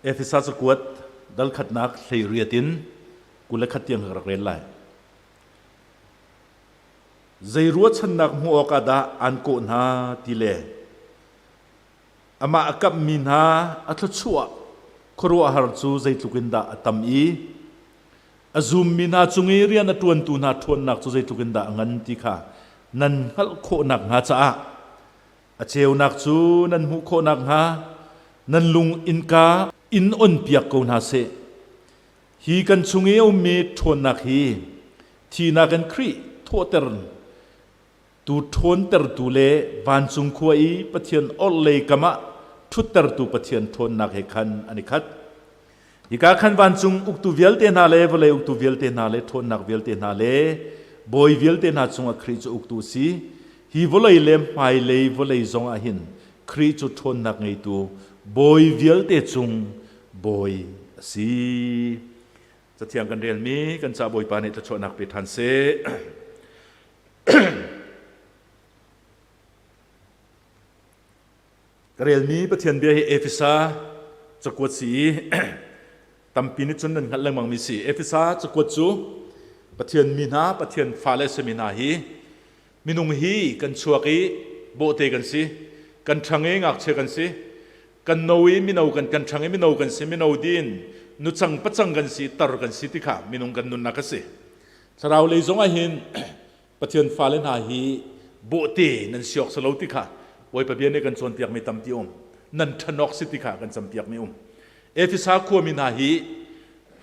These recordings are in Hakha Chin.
Efesa cakuat dal khatnak 18 in 21 tiang ka rak rel lai. Zei ruahchannak hmuh awkah dah aan kawh hna ti le amah a kamhmi hna a thluachuah khuaruahhar cu zeitluk in dah a tam i a zummi hna cung i rian a ṭuantu hna ṭhawnnak cu zeitluk in dah a ngan ti kha nan hngalh khawh nakhnga caah a ceunak cu nan hmuh khawh nakhnga nan lung innka in onpiak ko hna seh. Hi kan chung i a ummi ṭhawnnak hi thihnak in Khrih thawhter tu ṭhawntertu le vancung khua i Pathian orhlei kam ah ṭhuttertu Pathian ṭhawnnak he khan an i khat. Hika khan vancung uktu vialte hna le vawlei uktu vialte hna le ṭhawnnak vialte hna le bawi vialte hna cungah Khrih cu uktu a si. Hi vawlei le hmailei vawlei zongah hin Khrih cu ṭhawnnak ngeitu bawi vialte cung bawi a si. Cathiang kan relmi kan ca Bawipa nih thluachuahnak pe ṭhan seh. Ka relmi Pathian bia hi Efesa cakuat si i tampi nih cun nan hngalh lengmangmi si. Efesa cakuat cu Pathian mi hna, Pathian fale simi hna hi minung hi kan chuak i bawhte kan si, kan ṭhang i ngakchia kan si, kan no i mino kan kan ṭhang i mino kan si, mino din nucang pacang kan si, tar kan si ti kha minung kan nunnak a si. Thlarau lei zong ah hin Pathian fale hna hi bawhte nan si awk si lo ti kha Bawipa bia nih kan cawnpiakmi tampi um. Nan ṭhan awk si ti kha kan campiakmi um. Efesa khuami hna hi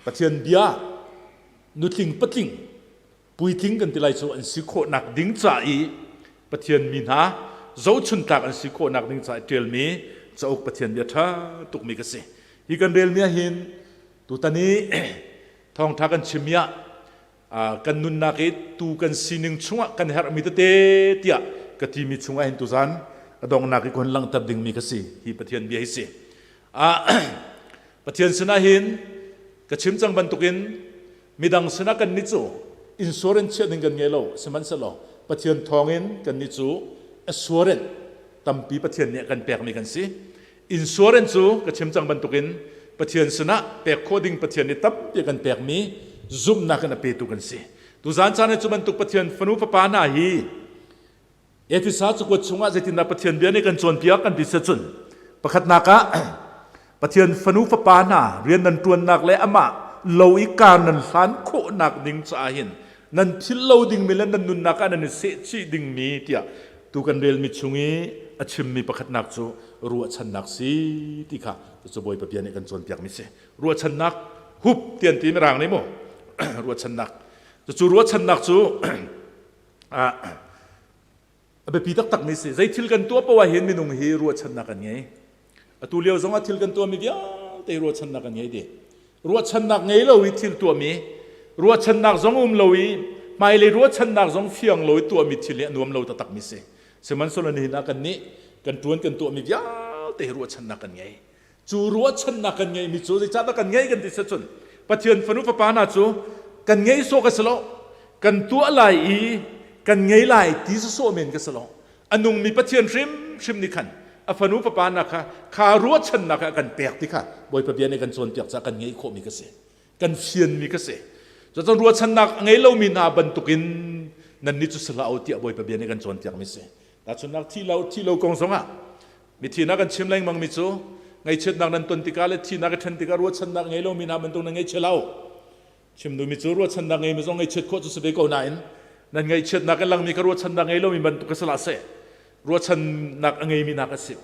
Pathian bia nutling patling puitling kan ti lai cu an si khawhnak ding ca i Pathian mi hna zohchuntlak an si khawhnak ding ca i ṭialmi cauk Pathian bia ṭha tukmi ka si. Hi kan relmi ah hin tutan i thawngṭha kan chimmi ah kan nunnak i tu kan sining chungah kan herhmi tete tiah ka timi chungah hin tuzan a donghnak i kun langhter dingmi ka si hi Pathian bia hi si. Pathian sinah hin ka chim cang bantukin midang sinah kan nih cu insurance chiah ding kan ngei lo, sihmanhsehlaw Pathian thawngin kan nih cu assurance tampi Pathian nih a kan pekmi kan si. Insurance cu ka chim cang bantukin Pathian sinah pek khawh ding Pathian nih tampi a kan pekmi zumhnak in a petu kan si. Tuzan caan ah cu bantuk Pathian fanu fapa hna hi Efesa cakuat chungah zeitindah Pathian bia nih kan cawnpiak kan ti cun pakhatnak ah Pathian fanu fapa hna rian nan ṭuannak le amah lo i kar nan hlan khawhnak ding caah hin nan philh lo dingmi le nan nunnak ah nan i sehchih dingmi tiah tu kan relmi chung i a chimmi pakhatnak cu ruahchannak si ti kha cu Bawipa bia nih kan cawnpiakmi si. Ruahchannak hup ti an ti mirang nih mu ruahchannak cu ruahchannak cu a biapi taktakmi si. Zei thil kan tuah paoh ah hin minung hi ruahchannak kan ngei. Atu lio zong ah thil kan tuahmi vialte ruahchannak kan ngei dih. Ruahchannak ngei lo i thil tuahmi, ruahchannak zong um lo i hmailei ruahchannak zong fiang lo i tuahmi thil hi a nuam lo taktakmi si. Sihmanhsehlaw nihin ah kannih kan ṭuan kan tuahmi vialte hi ruahchannak kan ngei. Cu ruahchannak kan ngeihmi cu zeicahdah kan ngei kan ti cun Pathian fanu fapa hna cu kan ngei sawh ka si lo, kan tuah lai i kan ngei lai ti sawsawh men ka si lo. A nungmi Pathian hrimhrim nih khan a fanu fapa hna kha kha ruahchannak a kan pek ti kha Bawipa bia nih kan cawnpiak caah kan ngeih khawhmi ka si, kan fianmi ka si. Cucun ruahchannak a ngei lomi hna bantukin nannih cu si hlah u tiah Bawipa bia nih kan cawnpiakmi si. Tahchunhnak thi lo thi lo kong zongah mithi na kan chim lengmang mi cu ngaihchiatnak nan ton tikah le thihnak i ṭhen tikah ruahchannak ngei lomi hna bantuk nan ngaihchia lo. Chim duhmi cu ruahchannak ngeimi zong ngaihchiat khawh cu si ve ko nain nan ngaihchiatnak in langmi kha ruahchannak ngei lomi bantuk ka si hlah seh. Ruahchannak a ngeimi hna ka si.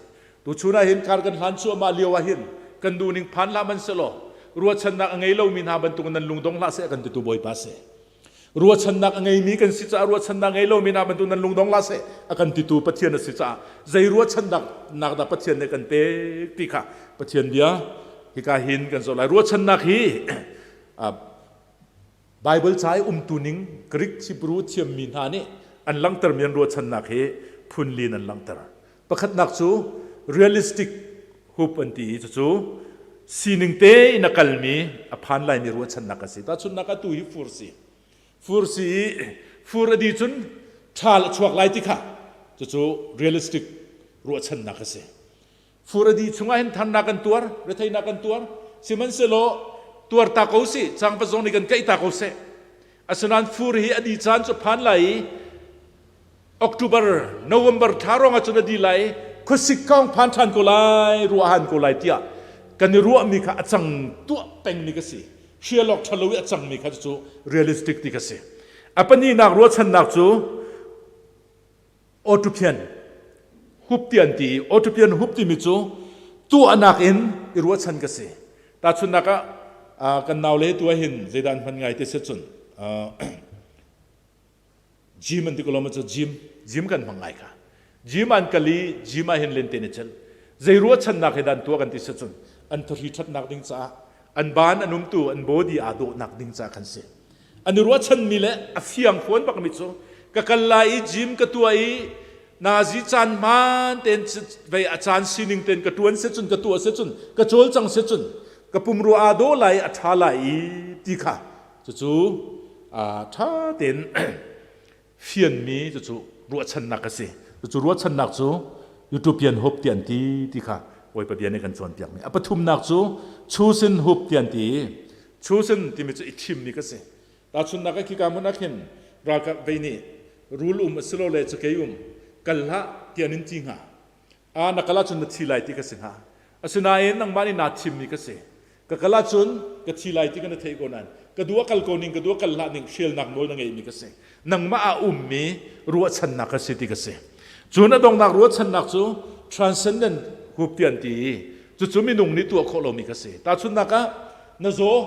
Tuchun ah hin kar kan hlan cuahmah lio ah hin kan duhning phan hlah man selaw ruahchannak a ngei lomi hna bantuk nan lungdong hlah seh kan titu Bawipa si. Ruahchannak a ngeimi kan si caah ruahchannak ngei lomi hna bantuk nan lungdong hlah seh a kan titu Pathian a si caah zei ruahchannak nak dah Pathian nih kan pek ti kha Pathian bia hika hin kan zoh lai. Ruahchannak hi Bible ca i umtu ning Greek Hebrew thiammi hna nih an langhtermi an ruahchannak hi phun li in an langhter. Pakhatnak cu realistic hope an ti i cucu sining te in a kalmi a phan laimi ruahchannak a si. Tahchunhnak ah tu hi fur si. Fur si i fur a di cun ṭhal a chuak lai ti kha cucu realistic ruahchannak a si. Fur a di chungah hin thannak kan tuar, retheinak kan tuar. Sihmanhsehlaw tuar ta ko sih, cangvat zong nih kan kaih ta ko seh. Asinain fur hi a di caan cu phan lai i October, November thla rong ahcun a di lai i khuasik kong phan ṭhan ko lai, ruah han ko lai tiah kan i ruahmi kha a cang tuah pengmi ka si. Hrial awk ṭhalo i a cangmi kha cu realistic ti ka si. A pahnihnak ruahchannak cu Autopian hup ti an ti i autopian hup timi cu tuahnak in i ruahchan ka si. Tahchunhnak ah kan naule tu ahhin zeidah an hman ngai ti si cun gym an ti ko lo ma cu gym gym kan hmang ngai kha. Gym an kal i gym ah hin lente na celh. Zei ruahchannak he dah an tuah kan ti si cun an thahri ṭhatnak ding caah an ban an umtu an body aa dawhnak ding caah khan si. An i ruahchanmi le a fiang fawn bakmi cu ka kal lai i gym ka tuah i nazi caan hmaan tein vei a caan sining tein ka tuan se cun ka tuah se cun ka cawlcang se cun ka pumrua aa dawh lai a ṭha lai i ti kha cucu ṭha tein fianmi cucu ruahchannak a si. Cucu ruahchannak cu utopian hope ti an ti ti kha Bawipa bia nih kan cawnpiakmi. A pathumnak cu chosen hope ti an ti. Chosen timi cu i thimmi ka si. Tahchunhnak ah khika hmun ah khin ralkap vei nih rul um asilole cakei um kal hlah ti an in ti hnga. A na kal ahcun na thi lai ti ka si hnga. Asinain nangmah nih naa thimmi ka si. Ka kal ahcun ka thi lai ti ka na theih ko nain ka duh a kal ko ning ka duh a kal hlah ning hrialnak nawl na ngeihmi ka si. Nangmah ah ummi ruahchannak ka si ti ka si. Cun a donghnak ruahchannak cu transcendent hope ti an ti i cucu minung nih tuah khawh lomi ka si. Tahchunhnak ah na zaw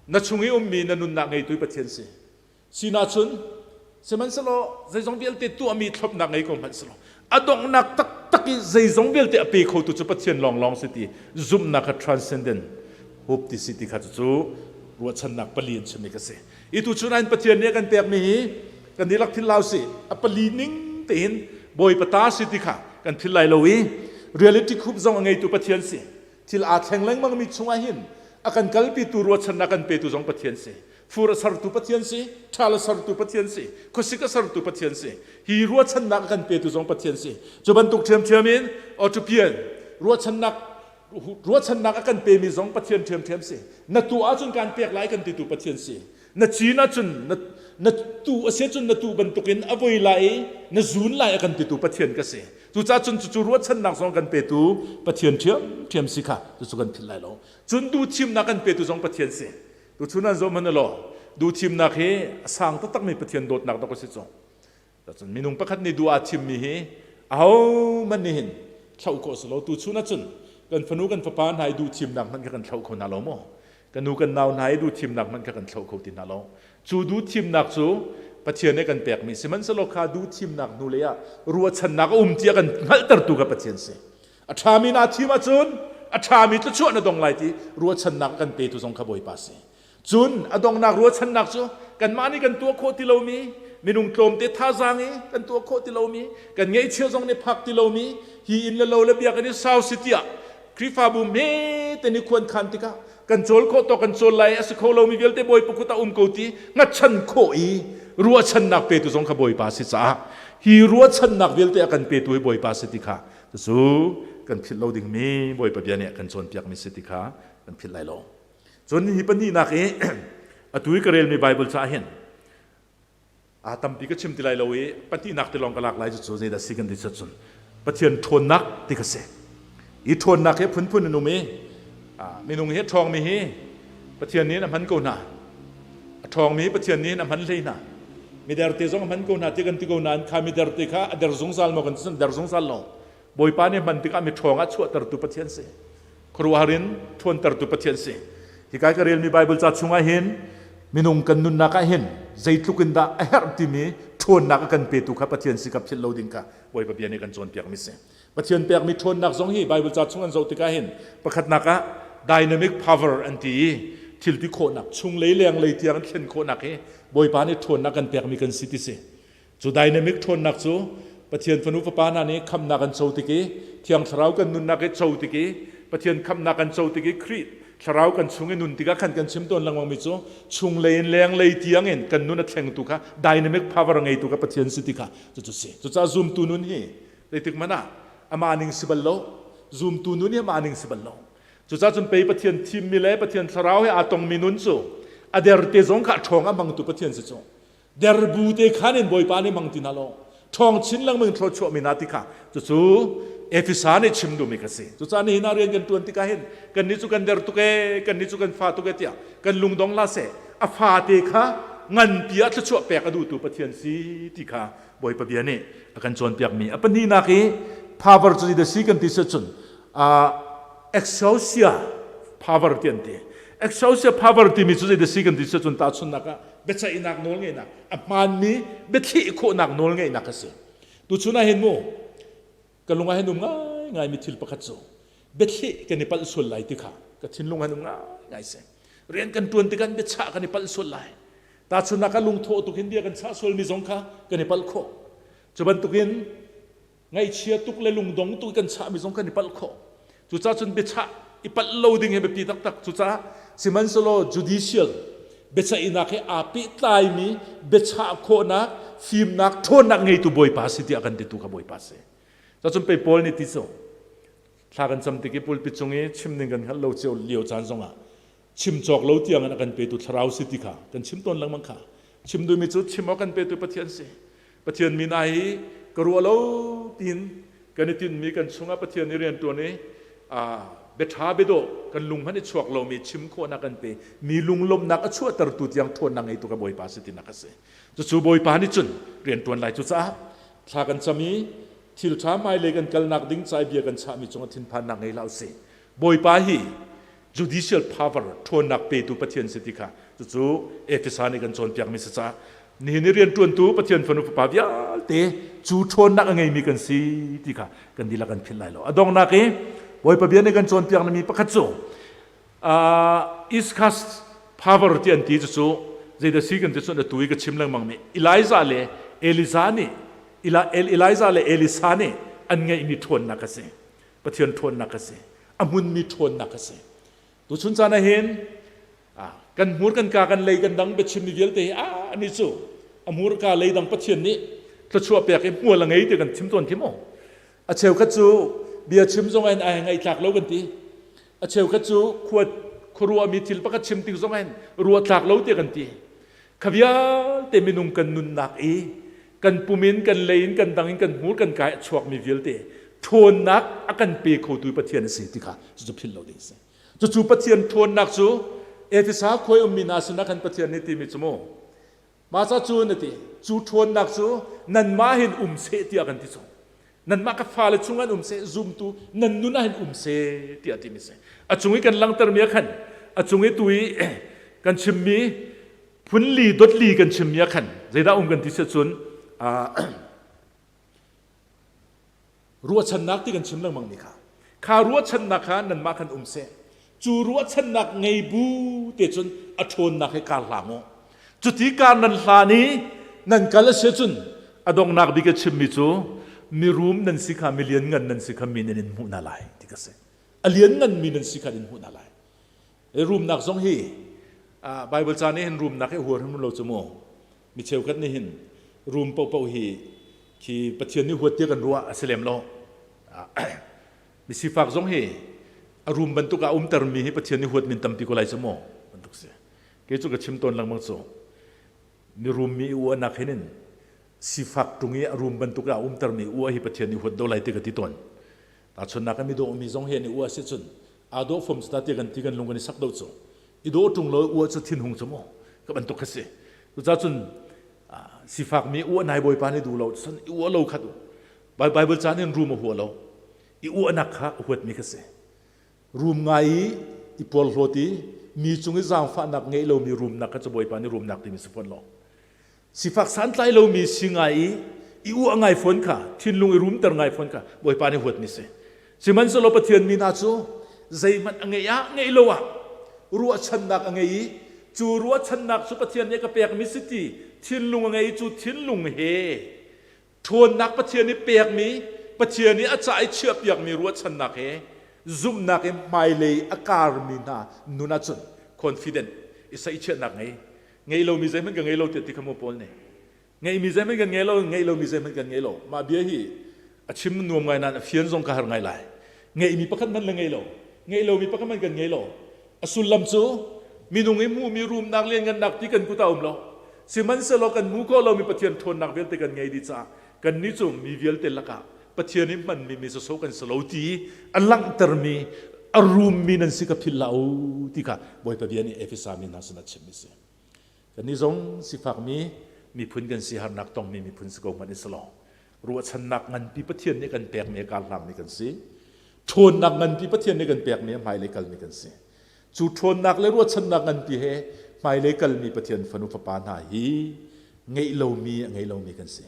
na chung i ummi na nunnak ngeitu Pathian si. Sinah cun sihmanhsehlaw zeizong vialte tuahmi thlopnak ngei ko hmanh selaw a donghnak taktak i zeizong vialte a pe khotu cu Pathian lawnglawng si ti zumhnak kha transcendent hope ti si ti kha cucu ruahchannak pali in chimmi ka si. I tu chun ah Pathian nih a kan pekmi hi kan dihlak thil lau si a pali ning tein Bawipa ta si ti kha kan philh lai lo i reality khup zong a ngeitu Pathian si. Thil aa thleng lengmangmi chungah hin a kan kalpitu ruahchannak kan petu zong Pathian si. Fur a sertu Pathian si, ṭhal a sertu Pathian si, khuasik a sertu Pathian si. Hi ruahchannak a kan petu zong Pathian si. Cu bantuk ṭhiamṭhiam in Otopian ruahchannak ruahchannak a kan pemi zong Pathian ṭhiamṭhiam si. Na tuah ahcun kaan pek lai kan titu Pathian si. Na cin ahcun na, na tu a si ahcun na tu bantukin a voi lai i na zun lai a kan titu Pathian ka si. Cucaah cun cucu ruahchannak zong kan petu Pathian ṭhiamṭhiam si kha cucu kan philh lai lo. Cun duhthimnak kan petu zong Pathian si. Tuchun an zoh hmanh law duhthimnak hi a sang taktakmi Pathian dawtnak dawk a si cu. Cun minung pakhat nih duh aa thimmi hi ahohmanh nih hin thlauh khawh si lo. Tuchun ahcun kan fanu kan fapa hna i duhthimnak hmanh kha kan thlauh kho hna lo maw? Kan nu kan nau hna i duhthimnak hmanh kha kan thlauh kho ti hna lo. Cu duhthimnak cu Pathian nih kan pekmi sihmanhsehlaw kha duhthimnak hnulei ah ruahchannak a um tiah kan hngalhtertu kha Pathian si. A ṭhami naa thim ahcun a ṭhami thluachuah na dong lai ti ruahchannak kan petu zong kha Bawipa si. Cun a donghnak ruahchannak cu kanmah nih kan tuah khawh ti lomi, minung tlawmte thazaang i kan tuah khawh ti lomi, kan ngeihchiah zong nih phak ti lomi, hi inn le lo le biakinn i sau si tiah Khrihfabu hmete nih khuan khan tikah kan cawl khawh tawk kan cawl lai a si kho lomi vialte Bawipa kut ah um ko ti hngatchan khawh i ruahchannak petu zong kha Bawipa si caah hi ruahchannak vialte a kan petu hi Bawipa si ti kha Cucu kan philh lo dingmi Bawipa bia nih a kan cawnpiakmi si ti kha kan philh lai lo. Cun hi pahnihnak i atu i ka relmi Baibal caah hin a tampi ka chim ti lai lo i pahnihnak ti lawng ka lak lai cucu zeidah si kan ti cun Pathian ṭhawnnak ti ka si. I ṭhawnnak hi phunphun an um i minung hi a ṭhawngmi hi Pathian nih a hman ko hna. A ṭhawngmi Pathian nih a hman hlei hna. Miderte zong a hman ko hna ti kan ti ko nain kha miderte kha a der zungzal maw kan ti der zungzal lo. Bawipa nih hman tikah mi ṭhawng ah chuahtertu Pathian si. Khuaruahhar in ṭhawntertu Pathian si. Hi kai ka relmi Bible ca chungah hin minung kan nunnak ah hin zeitluk in dah a herh timi ṭhawnnak a kan petu kha Pathian si kha philh lo ding kha Bawipa bia nih kan cawnpiakmi si. Pathian pekmi ṭhawnnak zong hi Bible ca chung an zoh tikah hin pakhatnak ah dynamic power an ti i thil ti khawhnak chunglei lenglei tiang an thlen khawhnak hi Bawipa nih ṭhawnnak kan pekmi kan si ti si. Cu dynamic ṭhawnnak cu Pathian fanu fapa hna nih khamhnak an co tik i Thiang Thlarau kan nunnak i co tik i Pathian khamhnak kan co tik i Khrih Thlarau kan chung i nun tikah khan kan chim tawn lengmang mi cu chunglei in lenglei tiang in kan nun a thlengtu kha dynamic power a ngeitu kha Pathian si ti kha cucu si. Cucaah zumtu nun hi zeitik hmanh ah amah ning si bal lo. Zumtu nun hi amah ning si bal lo. Cucaah cun pei Pathian thimmi le Pathian thlarau he aa tongmi nun cu a derte zong kha a ṭhawng a hmangtu Pathian si cu. Derbu te khan in Bawipa nih hmang ti hna law ṭhawng chin lengmang in thluachuahmi hna ti kha cucu Efesa nih chim duhmi ka si. Cucaah nihin ah rian kan ṭuan tikah hin kannih cu kan der tuk ee, kannih cu kan fa tuk ee tiah kan lungdong hlah seh. A fate kha nganpi ah thluachuah pek a duhtu Pathian si ti kha Bawipa bia nih a kan cawnpiakmi. A pahnihnak i power cu zeidah si kan ti si cun exousia power ti an ti. Exousia power timi cu zeidah si kan ti si cun tahchunhnak ah biaceihnak nawl ngeihnak a hmaanmi biathli khawhnak nawl ngeihnak a si. Tuchun ah hin mu ka lung ah hin um ngaingaimi thil pakhat cu biathli kan i palh sual lai ti kha ka thinlung han um ngaingai si. Rian kan ṭuan tikah biachah kan i palh sual lai. Tahchunhnak ah lungthawh tuk in bia kan chah sualmi zong kha kan i palh khawh. Cu bantukin ngaihchia tuk le lungdong tuk kan chahmi zong kan i palh khawh. Cucaah cun biachah i palh lo ding hi biapi taktak. Cucaah sihmanhsehlaw judicial biaceihnak he aa pehtlaimi biachah khawhnak, fimnak, ṭhawnnak ngeitu Bawipa si tiah kan titu kha Bawipa si. Cacun pei Paul nih ti cu thla kan cam tik i pulpit cung i chim ning kan hngalh lo cio lio caan zongah chim cawk lo tiang in a kan petu thlarau si ti kha kan chim tawn lengmang kha. Chim duhmi cu chim awk kan petu Pathian si. Pathian min ai hi ka ruah lo tiin kan i tinhmi kan chungah Pathian i rianṭuan i biaṭha biadawh kan lung hmanh i chuak lomi chim khawhnak kan pe mi lunglawmhnak a chuahtertu tiang ṭhawnnak ngeitu ka Bawipa si tinak a si. Cucu Bawipa nih cun rianṭuan lai cucaah thla kan cam i thil ṭha hmailei kan kalnak ding ca i bia kan chahmi cungah thinphannak ngei hlah usih. Bawipa hi judicial power ṭhawnnak petu Pathian si ti kha cucu Efesa nih kan cawnpiakmi si caah nihin i rianṭuantu Pathian fanu fapa vialte cu ṭhawnnak a ngeimi kan si ti kha kan dihlak kan philh lai lo. A donghnak i Bawipa bia nih kan cawnpiakmi pakhat cu Iskas power ti an ti cucu zeidah si kan ti cun atu i ka chim lengmang mi Elijah le Elijah nih Elijah le Elisa nih an ngeihmi ṭhawnnak a si. Pathian ṭhawnnak a si. A hmunmi ṭhawnnak a si. Tuchun caan ah hin kan hmur kan ka kan lei kan dang biachimmi vialte hi a ani cu a hmurka lei dang Pathian nih thluachuah pek i hmual a ngei ti kan chim tawn khi mu. A cheukhat cu bia chim zong in ai ngaih tlak lo kan ti. A cheukhat cu khua khuaruahmi thil pakhat chim tik zong in ruah tlak lo ti kan ti. Kha vialte minung kan nunnak i kan pum in kan lei in kan dang in kan hmur kan kai a chuakmi vialte ṭhawnnak a kan pe khotu Pathian a si ti kha cucu philh lo ding a si. Cucu Pathian ṭhawnnak cu Efesa khua i ummi hna sinah khan Pathian nih timi cu mu mah ca cu na ti cu ṭhawnnak cu nanmah hin um seh tiah kan ti cu nanmah ka fale chung an um seh zumtu nan nun ah hin um seh tiah timi si a cung i kan langhtermi ah khan a cung i tu i kan chimmi phunli dotli kan chimmi ah khan zeidah um kan ti si cun ruahchannak ti kan chim lengmang mi kha kha ruahchannak kha nanmah khan um seh cu ruahchannak ngei bu te cun a ṭhawnnak he kar hlang u cuti kar nan hlan i nan kal a si cun a donghnak bik a chimmi cu mirum nan si kha milian ngan nan si kha mi nan in hmuh hna lai ti ka si a lian ngan mi nan si kha in hmuh hna lai Rumnak zong hi Bible ca nih hin rumnak hi huar hrim lo cu mu. Mi cheukhat nih hin rum paohpaoh hi khi Pathian nih huat tiah kan ruah a si lem lo. Mi sifak zong hi a rum bantuk ah umtermi hi Pathian nih huat min tampi ko lai cu mu bantuk si. Kei cu ka chim tawn lengmang cu mi rum mi uahnak hin in sifak ṭung i a rum bantuk ah umtermi uah hi Pathian nih huat do lai ti ka ti tawn. Tahchunhnak ah mi dawhmi zong hi an i uah si cun aa dawh fom cu ta ti kan ti kan lung kan i sak do cu i dawh ṭung lo uah cu thinhung cu mu ka bantuk kha si. Cucaah cun sifakmi uah nai bawipa nih duh lo cun i uah lo khat u. Bible caan in rum a hua lo. I uahnak kha a huatmi kha si. Rum ngai i i porhlawt i mi cung i zaangfahnak ngeih lomi rumnak kha cu bawipa nih rumnak timi si fawn lo. Sifak santlai lomi si ngai i i uah ngai fawn kha thinlung i rumter ngai fawn kha Bawipa nih huatmi si. Sihmanhsehlaw Pathian mi hna cu zeihmanh a ngeih ah ngeih lo ah ruahchannak a ngei i cu ruahchannak cu Pathian nih a ka pekmi si ti thinlung a ngei i cu thinlung he ṭhawnnak Pathian nih pekmi Pathian nih a ca i chiahpiakmi ruahchannak he zumhnak in hmailei a karmi hna nun ahcun confident i saihchiatnak ngei ngei lomi zeihmanh ka ngei lo tiah ti kha mu Paul nih ngeihmi zeihmanh kan ngei lo ngeih lomi zeihmanh kan ngei lo mah bia hi a chim nuam ngai nain a fian zong ka har ngai lai ngeihmi pakhat hmanh le ngei lo. Ngeih lomi pakhat hmanh kan ngei lo. A sullam cu minung i hmuhmi rumnak lianngannak ti kan kut ah um lo. Sihmanhsehlaw kan hmuh khawh lomi Pathian ṭhawnnak vialte kan ngei dih caah kannih cu mi vialte lakah Pathian i hmanmi mi sawsawh kan si lo ti a langhtermi a rummi nan si ka philh hlah u ti kha Bawipa bia nih Efesa mi hna sinah chimmi a si. Kannih zong sifakmi miphun kan si harnak tongmi miphun si ko hmanh i si law ruahchannak nganpi Pathian nih kan pekmi a karhlangmi kan si. Ṭhawnnak nganpi Pathian nih kan pekmi a hmailei kalmi kan si. Cu ṭhawnnak le ruahchannak nganpi he hmailei kalmi Pathian fanu fapa hna hi ngeih lomi a ngei lomi kan si.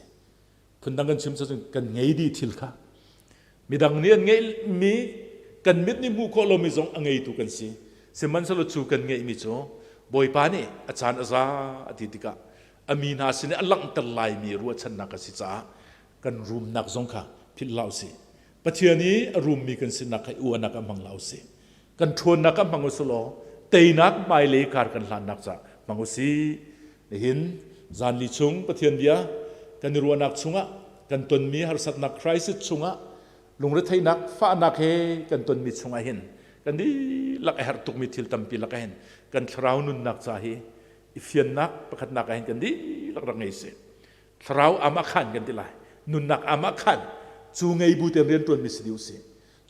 Phundang kan chim cun kan ngei dih thil kha. Midang nih an ngeihmi kan mit nih hmuh khawh lomi zong a ngeitu kan si. Sihmanhsehlaw cu kan ngeihmi cu Bawipa nih a caan a za a ti tikah a mi hna sin i a langhter laimi ruahchannak a si caah kan rumnak zong kha philh hlah usih. Pathian i a rummi kan sinak kha i uanak ah hmang hlah usih. Kan ṭhawnnak ah hmang usih law teinak hmailei kar kan hlannak caah hmang usih. Nihin zanli chung Pathian bia kan i ruahnak chungah kan tonmi harsatnak crisis chungah lungretheihnak fahnak he kan tonmi chungah hin kan dihlak a herh tukmi thil tampi lakah hin kan thlarau nunnak ca hi i fiannak pakhatnak ah hin kan dihlak rak ngei sih. Thlarau amah khan kan ti lai. Nunnak amah khan cu ngei bu tein rianṭuanmi si dih usih.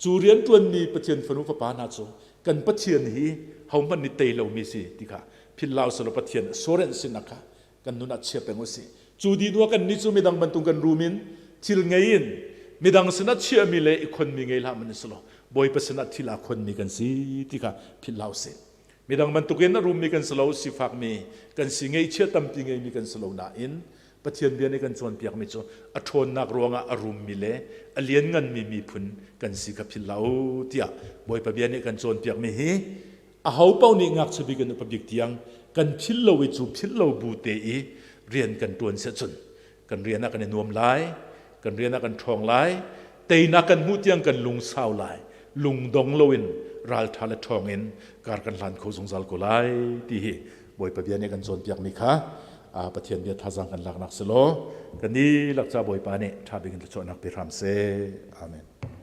Cu rianṭuanmi Pathian fanu fapa hna cu kan Pathian hi hohmanh nih tei lomi si ti kha philh hlah usih law Pathian assurance sinak kha kan nun ah chia peng usih. Cu dih hnuah kannih cu midang bantuk kan rum in thil ngei in midang sinah chiahmi le i khonmi ngei hlah man si law Bawipa sinah thil aa khonmi kan si ti kha philh hlah usih. Midang bantukin a rummi kan si lo, sifakmi kan si, ngeihchiah tampi ngeimi kan si lo nain Pathian bia nih kan cawnpiakmi cu a ṭhawnnak ruangah a rummi le a liannganmi miphun kan si kha philh hlah u tiah Bawipa bia nih kan cawnpiakmi hi aho paoh nih ngakchia bik in upa bik tiang kan philh lo i cu philh lo bu te i rian kan ṭuan siah cun kan rian ah kan i nuam lai, kan rian ah kan ṭhawng lai, teinak kan hmuh tiang kan lungsau lai, lungdong loin ralṭha le ṭhawng in kar kan hlan kho zungzal ko lai ti hi Bawipa bia nih kan cawnpiakmi kha Pathian bia thazaang kan laknak si law kan dihlak ca Bawipa nih ṭha bik in thluachuahnak pe hram seh. Amen.